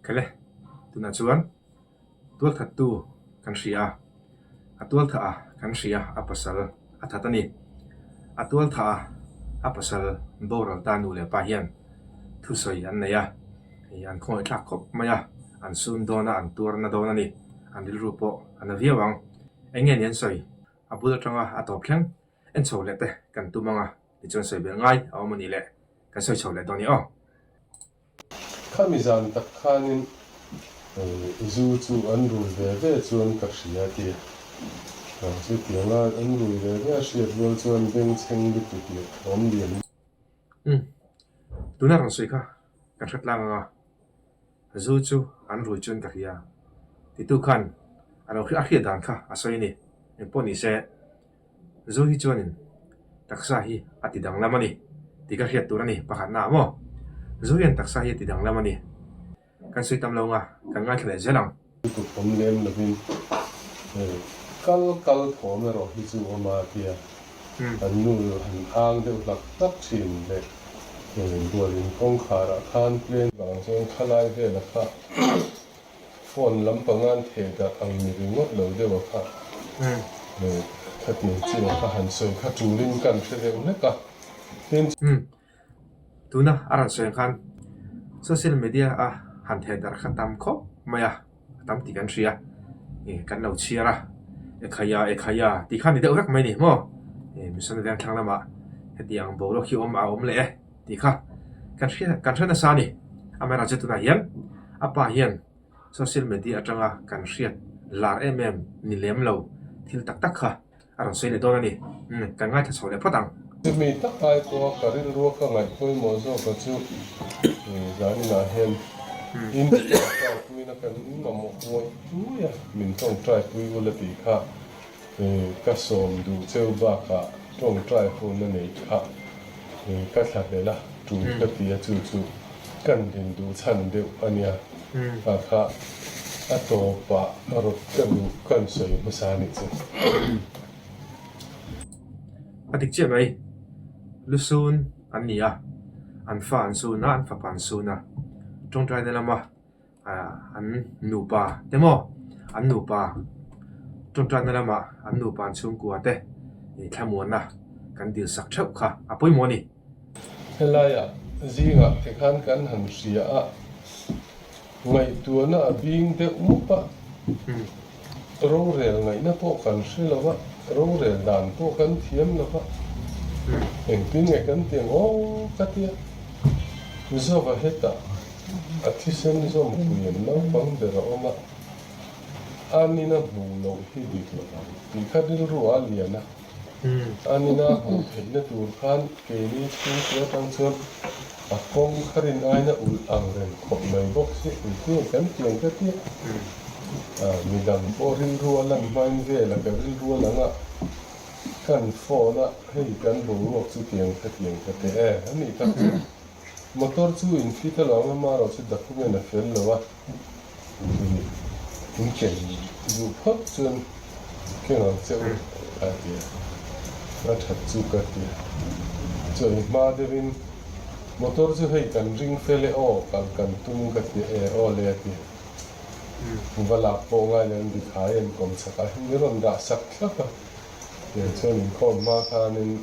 Khele, tunah chuan tualthattu kan hria a, a tualthah a kan hria a pasal a that a ni. A tualthah a a pasal boral ta nu leh pa hian thusawi an nei a, hei an khawngaih thlak khawp mai a, an sun dawn a, an tuar na dawn a ni. An rilru pawh a na viau ang. Eng nge ni an sawi? A bul atanga a tawp thleng en chho leh te kan tum ang a, tichuan sawi belh ngai a awm a nih leh kan sawi chho leh dawn i aw. Khami zan tak khanin zu chu an rui ve ve chuan ka hria a ti a. Chutianga an rui ve ve a hriat rual chuan bengchheng lutuk leh thawm lian. Umm, tuna rawn sawi kha kan hre tlang ang a, zu chu an rui chuan ka hria titu khan a lo a hriat dan kha a sawi a ni. Engpawh ni se. Zu hi chuanin taksa hi a ti danglam a ni tih ka hriat tur a ni pakhatna ah maw? Zu hian taksa hi a ti danglam a ni. Kan sawi tam lo nga, kan ngaithla leh zel ang. Lutuk awm lem lovin kal kal thawm erawh hi chu awm a tia an nu han ang deuh hlak hlak thin leh bualin kawngkharah khan plane vang chuan khalai vela kha Phone lampangan theh dah ang ni ringawt lo deuh a kha khatiang chi a kha han sawi kha tulin kan hre deuh hlek a, tin. Umm, tuna a rawn sawi ang khan social media a han theh darh kha tam khawp mai a, a tam tih kan hria, kan lo chhiar a, ekhaya ekhaya tih kha ni deuh vek mai ni maw, mission veng thlang lamah hetiang boruak hi awm a awm leh e. Tih kha kan hria kan hre nasa a ni. Amaherawhchu tunah hian a pa hian social media atanga kan hriat lar em em ni lem lo thil tak tak kha a rawn sawi leh dawn a ni. Umm kan ngaithla chho leh phawt ang. Chumi tak ai pawha ka rilrua ka ngaih pawimawh zawka chu zaninah hian in tawngtaipuina kan mamawh ngawih ngawih a, min tawngtaipui ula tih kha Ka sawm duh cheu bakah tawngtai hun a neih kha ka thla hlel a, tul ka ti a chu chu kan din duh chhan deuh a nia, kha kha a tawpah rawt ka duh kan sawi hmasa a nih chu. A dik chiah mai, lusun an ni a, an fa an sun a, an fapa an sun a, tawngtaina lama an nupa te maw an nupa tawngtaina lamah an nupa an chhungkua te thlamuanna kan dil sak theuh kha a pawimawh a ni. Helaiah zingah te khan kan han hria a, ngaihtuahna a bing deuh mup a, rorel ngaihna pawh kan hre lo va, rorel dan pawh kan thiam lo va, engtin nge kan ti ang aw ka tia, Zova hetah A thisen zawmpui an naupang ber a awm a, a nina hmuh loh hi dik lo ang tih kha rilru a lian a. A nina hmuh theihna tur khan keini chhungkua atang chuan a kawng kha rin aina ulh ang reng khawp mai bawk si engtin kan tiang ka tia. Midang pawh rilru a lan hmain vel a ka rilru a lang a, kan phone a hei kan boruak chu tiang kha tiang ka ti e a nih tak chu. Motor chu in fit a lo ang amarawh chu document a fel lo a, in ken duh phawt chuan keng ang che u a ti a, a that chu ka ti a. Chawi hma deuhin motor chu hei kan ring fel e aw kal kan tum ka ti e aw le a ti a, va lak pawh ngai lo in bikhai en kawm chhakah hian min rawn dah sak thlap a, tichuan inkhawm hma khanin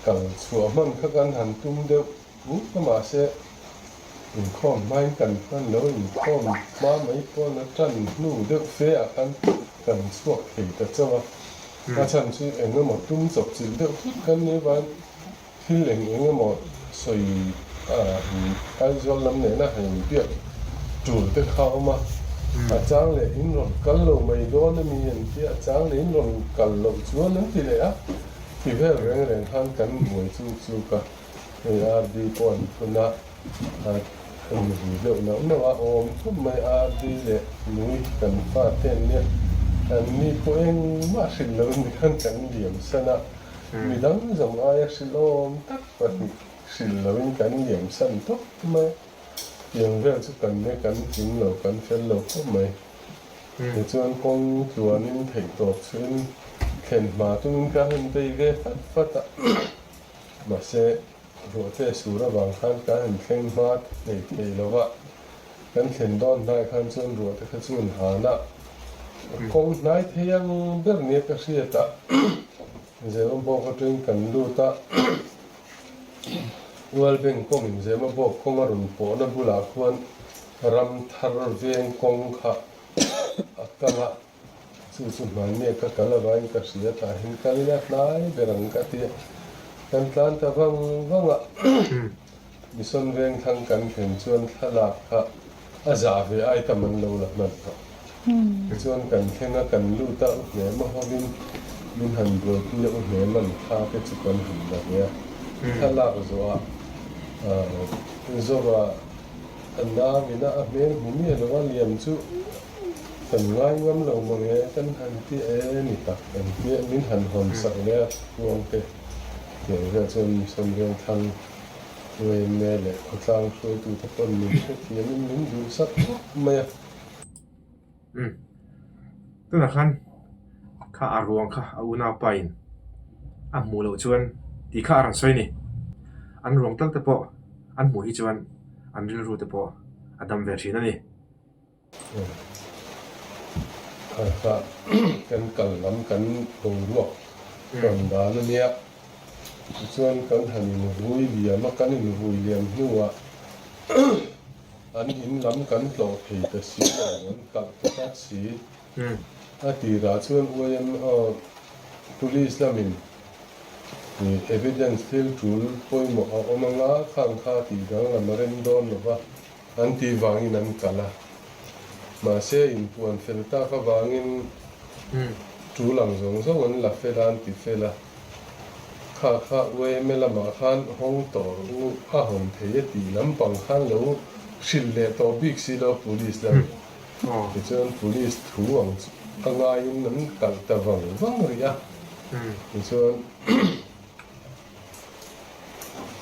Kal chhuah hman kha kan han tum deuh vut a mahse inkhawm hmain kan hman lo, inkhawm hma mai pawn a tan hnu deuh fe ah khan kan chhuak thei ta chauh a, a chhan chu eng emaw tum chawp chilh deuh thut kan nih avangin thil eng eng emaw sawi Aizawl lam nena han inbiak tul te kha a awm a, a chang leh in rawn kal lo mai dawn a mi an ti a, a chang leh in rawn kal loh chuan an ti leh a. Ti vel reng reng khan kan buai chu chu ka hei RD pawh an phun a, an vui deuh nauh nauh a, awm khawp mai RD leh Nui kan fa te an nia, an ni pawh engmah hrilh lo ni khan kan liam san a, midang zawng aia hrilhawm tak pahnih hrilh loin kan liam san tawp mai a, tiang vel chu kan nia kan tling lo kan fel lo khawp mai. Tichuan kawng tluanin theihtawp chhuin thlen hma tumin ka han bei ve fat fat a, mahse Ruahte sur avang khan kan han thleng hma thei thei lo va, kan thlen dawn hnai khan chuan ruahte kha chu an han a, kawng hnai thei ang ber nia ka hriat a, Zemabawk atangin kan lut a, Ualbeng kawngin Zemabawk kawng a rawn pawhna bulah khuan ram thar veng kawng kha a kal a. Chu chu hmannia ka kal avangin ka hria tah hian kal ila hnai ber ang ka ti a, kan tlan ta vang vang a, Mission Vengthlang kan thlen chuan thlalak kha a zah ve ai tam an lo la hman tawh. Tichuan kan thleng a, kan lut a, u hnema hovin min han buaipui a, u hnema'n thla te chu kan han la ve a, thlalak zawhah Zova a nauina a hmel hmu miah lo a, liam chu Kan ngai ngam lo mange kan han ti e ni tak kan hmiah min han hawn sak leh a Tluangte tiang vel chuan Sawmriang thlang Uaime leh khawtlang hruaitute pawn min hrethiam in min duh sak khawp mai a. Umm tunah khan kha a ruang kha a unaupa in a hmuh loh chuan tih kha a rawn sawi a ni. An ruang tal te pawh an hmuh hi chuan an rilru te pawh a dam ve thin a ni. Kha kan kal lam kan boruak rawn dan a nia. Tichuan kan han invui liam a, kan invui liam hnuah an in lam kan tlawh thei ta si lo, an kalh ta tlat si. A tirah chuan YMO Police lamin evidence thil tul pawimawh a awm anga khang kha tih danglam a rem dawn lo va. An tih vangin an kal a, mahse inpuan fel tak avangin tul ang zawng zawng an la fel a, an ti fel a. Kha kha UMA lamah khan hawng tawh rawh u, a hawn thei e tih lampang khan lo hrilh leh tawh bik si lo police lamin. Tichuan police thu ang a ngaiin an kalh ta vang vang rih a, tichuan.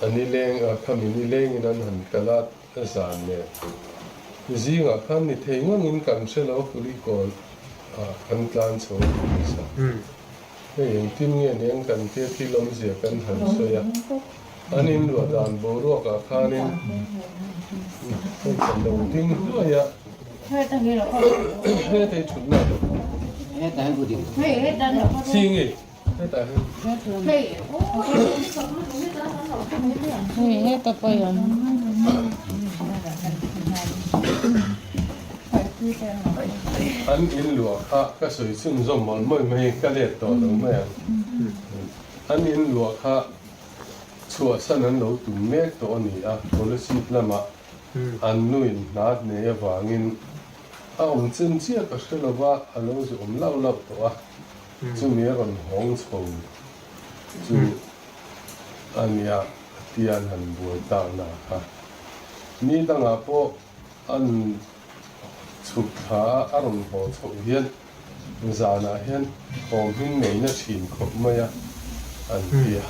A nileng a khami nilengin an han kal a, a zan nen. Zingah khan ni thei ngangin kan hre lo Kulikawn ah kan tlan chho a ti nasa. Hei engtin nge nen kan tia thil awmzia kan han sawi a, an inluah dan boruak ah khanin hei kan lo ding hluai a, hetei thutna a lo. Chhingi. An in luah kha ka sawi chhunzawm mawlh mawlh mai ka let tawh lo mai ang. An in luah kha chhuahsan an lo tum mek tawh a ni a, Kolasib lamah an nuin hna nei avangin a awm chen chiah ka hre lova a lo zu awm lauh lauh tawh a. Chumi a rawn hawng chho chu a nia tia an han buai tak na kha. Ni dangah pawh an chhuk thla a, a rawn haw chhoh hian zanah hian thawm hming neihna thin khawp mai a an ti a.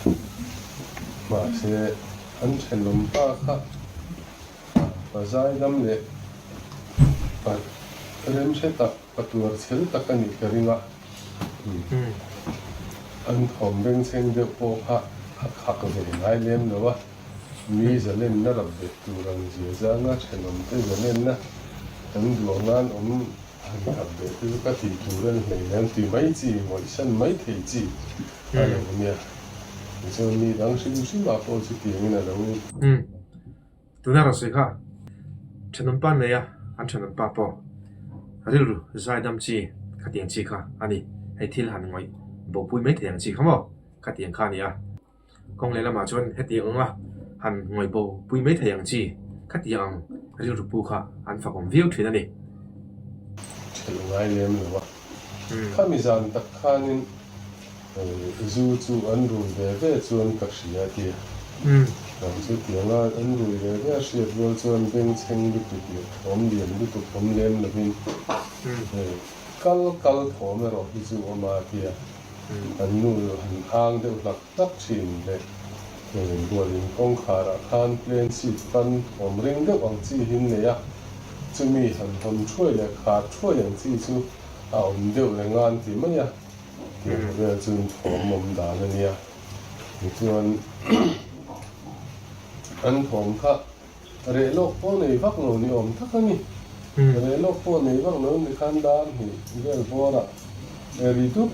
Mahse an thenawm pa kha pa zaidam leh pa remhre tak Ka tuar chhel tak a nih ka ring a, an thawm bengchheng deuh pawh kha a khak ve ngai lem lo a, mi zalenna rap bet tur ang zia zanga thenawmte zalenna kan duah nan awm han khap ve te chu ka tih tur a ni hleinem ti mai chi, ngawihsan mai thei chi a lo nia. Tichuan mi dang hrim hrimah pawh chutiangin a lo. Tuna rawn sawi kha thenawmpa nei a, an thenawmpa pawh rilru zaidam chi khatiang chi kha a ni. Hei thil han ngawih bopui mai thei ang chi kha maw khatiang kha a ni a. Kawng lehlamah chuan hetiang anga han ngawih bopui mai thei ang chi khatiang ang rilru pu kha an fakawm viau thin a ni. Thelh ngai lem lo a. Khami zan tak khanin zu chu an rui ve ve chuan ka hria a ti a. Kan chu tianga an rui ve ve a hriat rual chuan bengchheng lutuk leh thawm lian lutuk awm lem lovin kal kal thawm erawh hi chu awm a a ti a. An nu han ang deuh hlak hlak thin leh bualin kawngkharah khan plane seat pan thawm ring deuh ang chi hi an nei a. Chumi han hawn thuai leh khar thuai ang chi chu a awm deuh reng a an ti mai a, tiang vel chu in thawm awm dan a nia. Tichuan. An thawm kha reh lawk pawh nei vak lo ni awm tak a ni. Reh lawk pawh nei vak lo ni khan dar hnih vel bawrah ri dup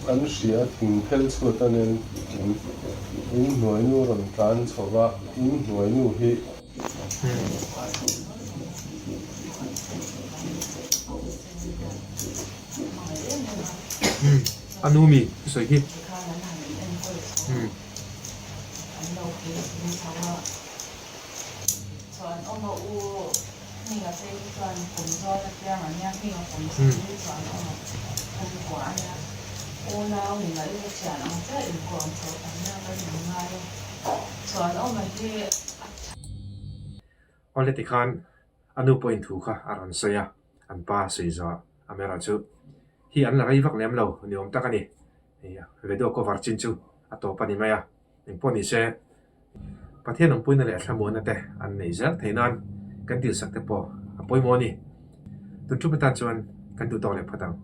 an hria thing phel chhuat a nen in hnuainu rawn tlan chho va, in hnuainu hi. A nu mi sawi hi. Awle tikhan a nu pawhin thu kha a rawn sawi a, an pa sawi zawh Amera chu hi an la rei vak lem lo ni awm tak a ni. Video cover chin chu a tawp a ni mai a, engpawh ni se Pathian awmpuina leh thlamuanna te an nei zel thei nan kan dilsak te pawh a pawimawh a ni. Tun thup atan chuan kan duh tawk leh phawt ang.